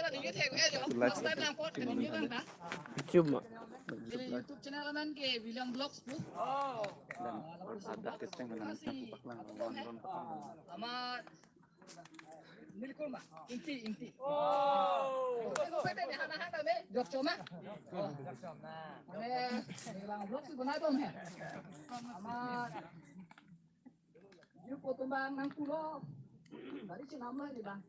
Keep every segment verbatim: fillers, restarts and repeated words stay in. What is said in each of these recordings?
First time lang po, kami lang ta. YouTube ma. Neli YouTube channel amen ke William Vlogs po. Dan ada keceng dengan si paklang Paklang. Amat Nilkul ma, Ingti, Ingti. Oh. Pwede ni hana hana me, jok choma. Oh. Mane, William Vlogs si bana dong he. Amat Jirpo atum abang nangpulo. Tadi chinam lo di bang.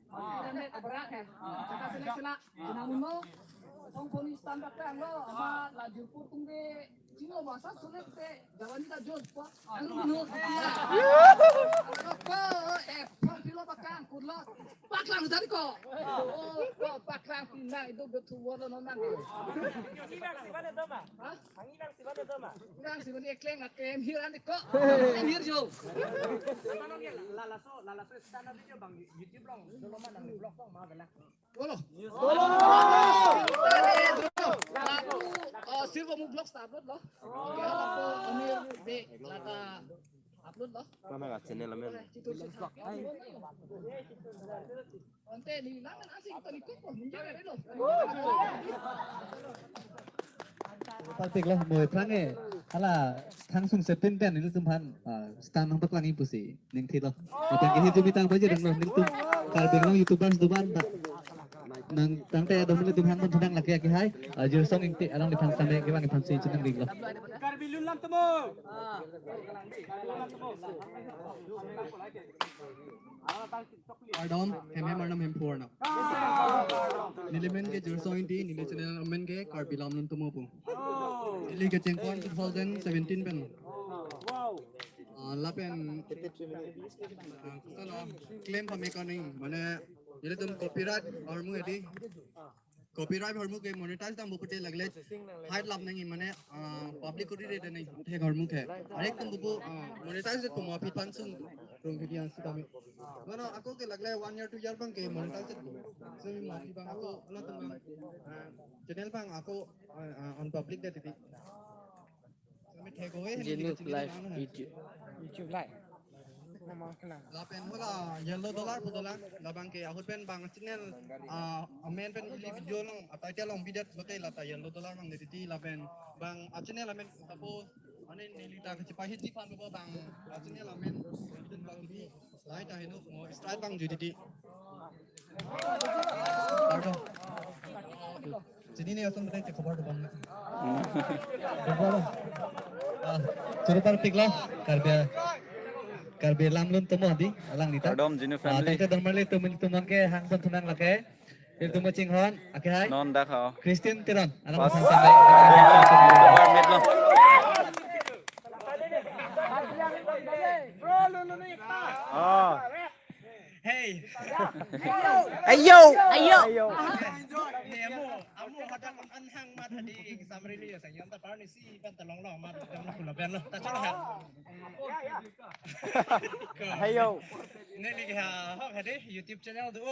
Abra he. Chaka sila sila. Chinam lo. Song poni stand up lo. Amat la Jirpo atum ke. Chino masa sulit te. Jawan ta jod pa. Ang bino. Ko eh pon pilo pakang kurlo. Paklang tadi ko. Oh, ko paklang pinang itu betul wala nonang. Ang ibang si mana to ma? Ha? Ang ibang si mana to ma? Ang si mana ekleng akleng hir ani ko. Ang hir jo. Lalaso, lalaso stand up video bang YouTube along, dolo ma nang vlog along ma bela. Dolo. Dolo. Lapu, oh, Sirvo mu vlog ta upload lo. Lapu Amir de lata upload lo. Mana ka channel amen? Ante ni lang asing tadi ko, menjadi lo. Parpik lo, mo prange. Hala, thangsung sepin pen nelitum aphan, ah, stand nangpaklangji pusi ningthilo. Lapen ke hitu mitang paje dong lo, nelitum Karbi Anglong YouTubers do-an ta. Nang tangte dong nelitum aphan pon thunang lake akehai, ah, Jirsong Ingti alangliphan stand ke bang iphan si chinang ring lo. Karbi Lun Lam Tomo. Kardom, hem hem arnam hem phu arnam. Neli men ke Jirsong Ingti, neli channel amen ke Karbi Lam Lun Tomo pu. Neli kecheng pon two thousand seventeen pen. Ah, lapen, ah, koson lo, claim pame koning, mane, nelitum copyright ahormu edi. Copyright ahormu ke monetize dam bupute lagle. Hide lap nangji mane, ah, public kuri re nangji thek ahormu ke. Arek tum bupu, ah, monetize pu mo aphi pansung rong video si kami. Mane ako ke lagle one year, two year bang ke monetize pu. So mo aphi bang ako, ala tum bang, ah, channel bang ako, ah, ah, on public de titi. Jenu live video. YouTube live. Lapen hala Yellow Dollar pu dolang, labang ke ahut pen bang channel, ah, amen pen ili video along, ah, title along bidet lote lata Yellow Dollar mang de titi lapen bang, ah, channel amen suppose ane neli ta kachepahit di pan bang, ah, channel amen bang di lai ta heno mo strike bang judi di. Pardon. Sini ni asam betul cek kabar depan. Depan. Ah, suruh parpik lo. Karbi, Karbi Lam Lun Tomo di alanglita. Kardom Jinu, ah, family. Tangte dong marli tum, tum ke hang pon thunang lake. Ilitum chinghon, akehai. Non dak hao. Christine Teron. Alang pas. Pasang sampai. Bar mit lo. Ah. Hey. Ayo. Ayo. Ne amo, amo hadak an hang mat hadi samrili ya sang yanta parni si pan talong long mat dam kula ben lo. Ta chalo ha. Ayo. Neli ha hok hadi YouTube channel do.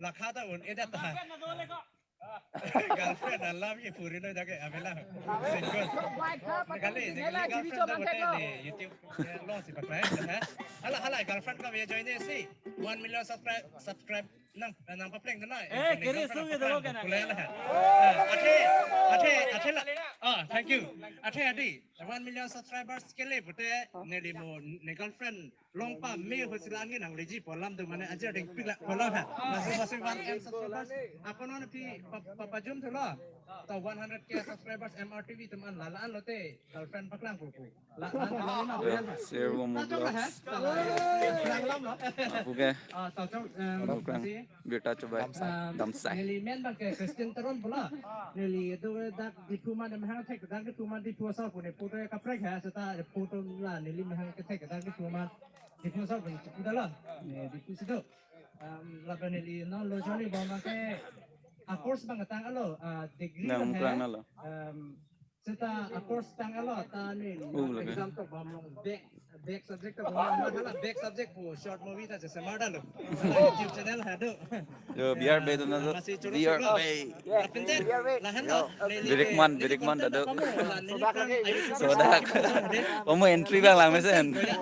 Lakha ta un edat ta. Girlfriend alam ye puri noi dake avela. Single. Kali, neli girlfriend ta bote ni YouTube, eh, lo si paklai, eh. Hala, hala, girlfriend ka ye join si. One million subscribe, subscribe nang, nang papleng na. Eh, kiri su gitu lo kena. Kulai la. Eh, athe, athe, athe la. Ah, thank you. Athe adi, one million subscribers kele bote neli mo ne girlfriend long pame ho si la-an ke nangleji pu alam do mane ajar dengpik la pu alam ha. Masih masih one M subscribers. Ako non aphi pa, pa, pajum thulo. To one hundred K subscribers M R T V atum an la la-an lote girlfriend paklang pupu. La la-an la la-an. Sirvo mu vlogs. Apu ke. Ah, to to. Mu vlogs. Birta chobai. Damsai. Neli men bang ke Christine Teron pu la. Neli do dak Diphu ma dem hang thek dak Diphu ma Diphu asor pu ne pu to kaprek ha seta pu to la neli ma hang ke thek dak Diphu ma Diphu asor pu ne pu da la. Ne Diphu si do. Lapen neli non lo joni bang ke a course bang tang alo, ah, degree. Nang bang ke. Klang alo. Seta a course tang alo ta neli. Oh, lagi. Exam to bang long be. Back subject ta bang, hala back subject pu short movie ta jese mar dalo. Hala YouTube channel hado. Yo, B R Bey atum nangdo. Masih choro B R choro. Bey. Lapen te, lahen lo, neli Birik ke, man, neli Birik man content dado. Apa mo? Neli Sodak. Pran, ayo, Sodak. Sodak. Omo entry bang lang mesen. Ya,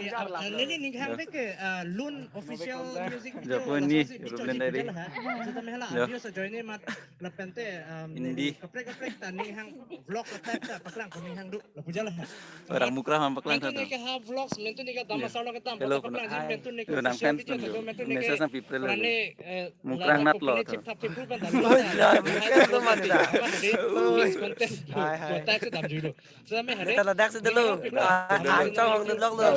ya, neli ninghang ke, ah, Lun Official Music Video. Japo ni, laso si Ruben video Diary. Channel ha. Seta me hala, yo, audio sa join ni mat lapen te, um, Hindi. Neli kaprek kaprek ta ninghang vlog attack ta paklang ko ninghang do. Lapu jala. Orang Mukrang ham paklang satu. Neke ha vlogs mentu neke dam asar lo kedam. Hello, paklang jin mentu neke yo, nang social fans media mentu. Mentu neke message nang people lo. Rani, eh, Mukrang nat lo company tu. Chip thap chip rupan dan. Oh, iya, Mukrang tu mana dah? Content. Hai, hai. Content sedang dulu. Sedang me hari. Kita ladak sedang dulu. Ah, angcong hong duduk lo.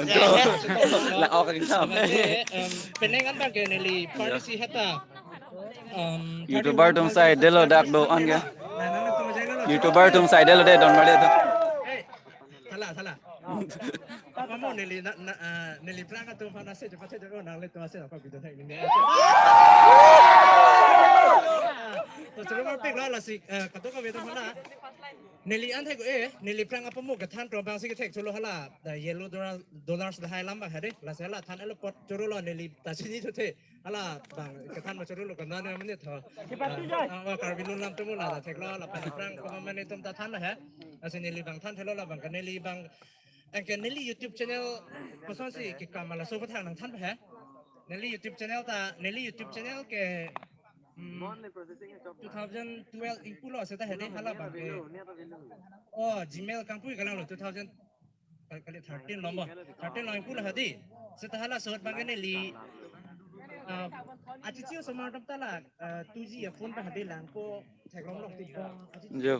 Lah, oh, kagin sam. Em, penang an bang ke neli party si heta. Em, YouTuber atum sai delo dak do-an ke. YouTuber atum sai delo de don mare tu. Salah, salah. Kamu neli na, na, ah, neli plang atum aphan ase cepat saja ko nanglitum ase apa video thek neli. To seru mapik lo lasi, eh, kado ka video mana? Neli an thek eh, neli plang apa mo kethan to bang si kethek cholo hala, the yellow dollar, dollars lahai alam bang hade, lasi hala than elo apot choro lo neli ta chinithe. Hala bang kethan ma choro lo kan na mane tho. Ah, ah, Karbi Lun alam atum la thek lo lapen plang ko mane atum ta than lo he. Lasi neli bang than thelo la bang ke neli bang, eh, ke neli YouTube channel kosonsi kekam ma laso pathang nangthan he. Neli YouTube channel ta, neli YouTube channel ke, hmm, two thousand twelve ingpu lo seta hede hala bang ke. Oh, Gmail kangpui kalang lo two thousand kali, kali thirteen lo mo. Thirteen lo ingpu lo hadi. Seta hala sot bang ke neli, ah, achichi osomar atum ta la, ah, two G ya phone pa hadi lang ko theklong lok ti bang. Jo.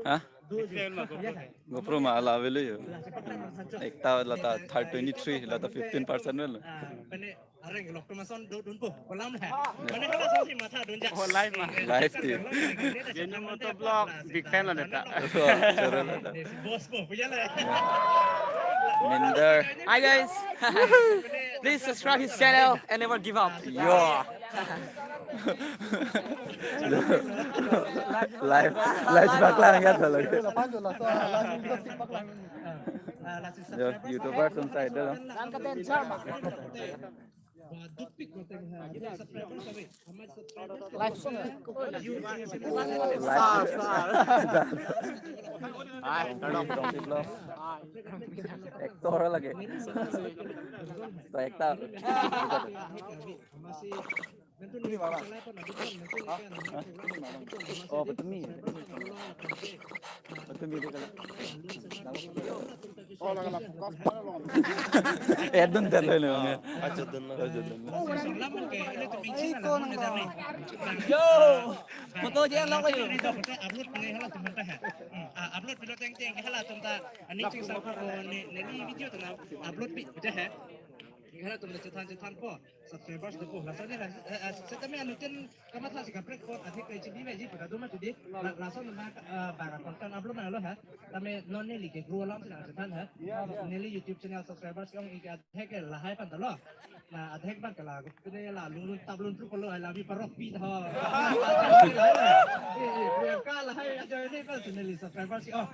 Ha? Do jo. Ya, hai. GoPro ma ala avelo jo. La, cepat lang, lang, sancho. Ekta lata third twenty-three, lata fifteen percent avelo. Ah, mane areng lok tu mason do dunpo. Kolam hai. Mane hala song si matha dunja. Oh, live ma. Live ti. Genu Moto Vlog, big fan lo neta. Wah, choro lo ta. Boss po, punya le. Minder. Hi guys. Please subscribe his channel and never give up. Yo. Live, live paklang ya kalau. Yo, YouTuber atum sai delo. Live song. Live. Actor lagi. To actor. Oh, patumi. Patumi dia kalau. Eh, dun tar lo ni, bang, ya. Acha dun na. Acha dun na. Yo, foto je lo kayo. Upload pi hala atum ta ha. Hmm, ah, upload pilo teng teng hala atum ta. Ani ching sa ko ne, ne ni video ta na upload pi je ha. Hala atum ta chethan chethan po. Subscribers dopo. Laso ne la, eh, eh, setame anuttin kamatha si kaprek apot atheke chibi veji pada do mati di. La, laso nama, eh, bara content upload na lo ha. Tame non neli ke grow alam si nangchethan ha. Neli YouTube channel subscribers ke-ong ik atheke lahai aphan ta lo. Na atheke aphan ke la, pine la lunglun tablun truk lo, la bi parok pi tho. Eh, eh, Priyanka lahai ajoine ko neli subscribers ke-ong.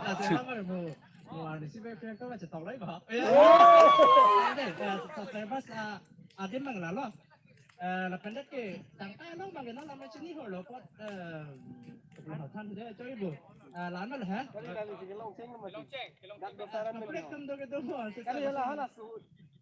Laso nama mo. Mo arnisi pen Priyanka ma chetok lai ba. Eh, eh, subscribers, ah, adim mang la lo. Eh, lapen det ke tangka along bang ke non lama chini ho lo apot, eh, than de choi bo. Eh, la non ha? Kaprek atum do kedo bo. Kali la hala su.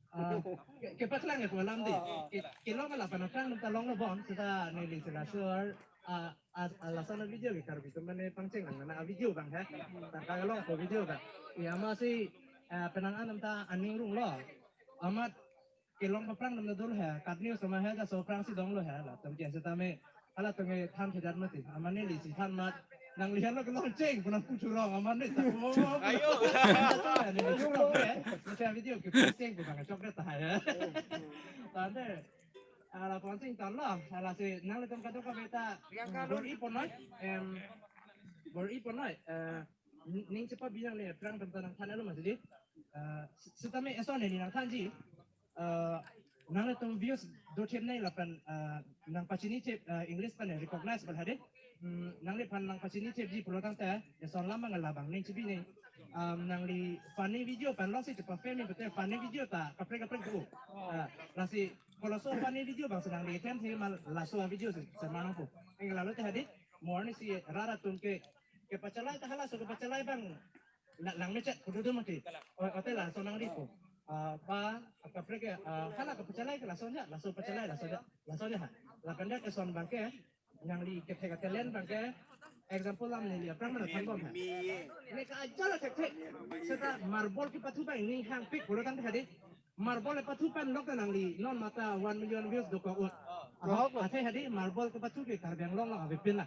Ah, ke, kepaklang ya ko alam di. Ke, kelong la pen aphrang ta longlo bon, seta neli sela sur. Ah, ah, ah, laso a-video ke Karbi atum mane pangcheng nang na a-video bang ha. Tangka along ko video bang. Ya amatsi, ah, penang an atum ta aning rung lo. Amat kelong paphrang atum dolo ha. Kat news ma ha, jaso aphrang si dong lo ha. Latum ke setame, halatum ke than thedat mati. Amat neli si than mat. Nanglihan lo kelong cheng, punang puchurong, amat ne ta. Ayo. Neli churong ha. Neli a-video ke pangcheng, punang chok det ta ha. Tande. Ala ponsing ton lo, ala si nanglitum kadokave ta bor-i ponnoi, em, bor-i ponnoi, eh, ning, ning chepabi nangne aphrang atum ta nangthan alo mati di. Eh, se-, setame eson neli nangthanji. Eh, nanglitum views dothip nai lapen, eh, nangpachini thip, eh, English pen recognize bal hadi. Hmm, nangliphan nangpachini thipji pulo tangte, eson alam bang labang ning chebi nai. Um, nangli funny video pen longsi chepa-film pute funny video ta kaprek kaprek do. Ah, lasi koloso funny video bang si nangli attempt he ma laso video si sema nangpo. Anke lalo te hadi, mo arnisi rat atum ke, kepachalai ta halaso kepachalai bang la, langmechet kudu do mati. O, ote laso nangripo. Ah, ba kaprek ke, ah, hala kepachalai ke laso ja, laso pachalai laso ja, laso ja ha. Lapen dak eson bang ke, nangli kethek a-talent bang ke, example lam neli aphrang mana thanbom ha. Neli ke ajat thekthe. Seta marble kepathu bang ning hangpik pulo tangte hadi. Marble kepathu pen lok nangli non mata one million views dokok ut. Aha, athe hadi marble kepathu ke Karbi Anglong lo avepin la.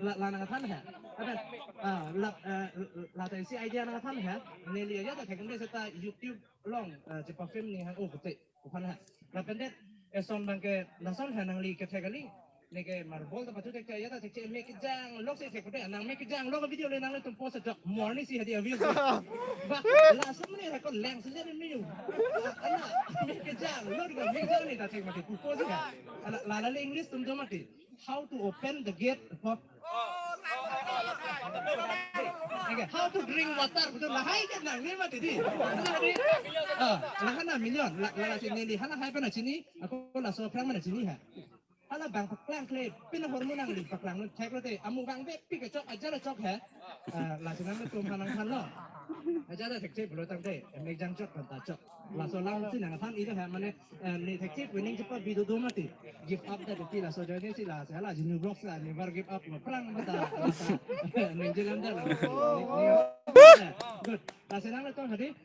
La, la nangthan ha. Aben, ah, la, eh, la ta isi idea nangthan ha. Neli ajat ta thekde seta YouTube along, eh, chepa-film ning hang o pute. Aphan ha. Lapen det eson bang ke lason ha nangli kethek kali. Neke marble ta pathu thekthek ajat ta thekthek mek kejang lok si thek pute. Nang mek kejang lok video le nanglitum post chok. Mo arnisi hadi a-view. Ba, lason mene ha ko leng sele ni. Ala, mek kejang lok ga mek kejang ni ta thek mati pu post ha. Ala, la la le English atum do mati. How to open the gate for, okay, how to drink water, betul lahai kan nang ni mati di. Betul di. Ah, lahan na million, la, la, la sini di, hala hai pa na chini, ako laso aphrang mana chini ha. Hala bang paklang kle, pina hormu nangli paklang nun thek lote, amu bang be pi kechok ajat chok ha. Ah, lasi nanglitum ha nangthanlo. Ajat thekthek pulo tangte, mek kejang chok pen ta chok. Laso alam si nangthan ida ha mane, eh, ne thekthek winning chepa video do mati. Give up da ti laso join si la si hala Genu Vlogs la never give up ma prang mata. Ningje lam da la. Good. Lasi nangtum hadi.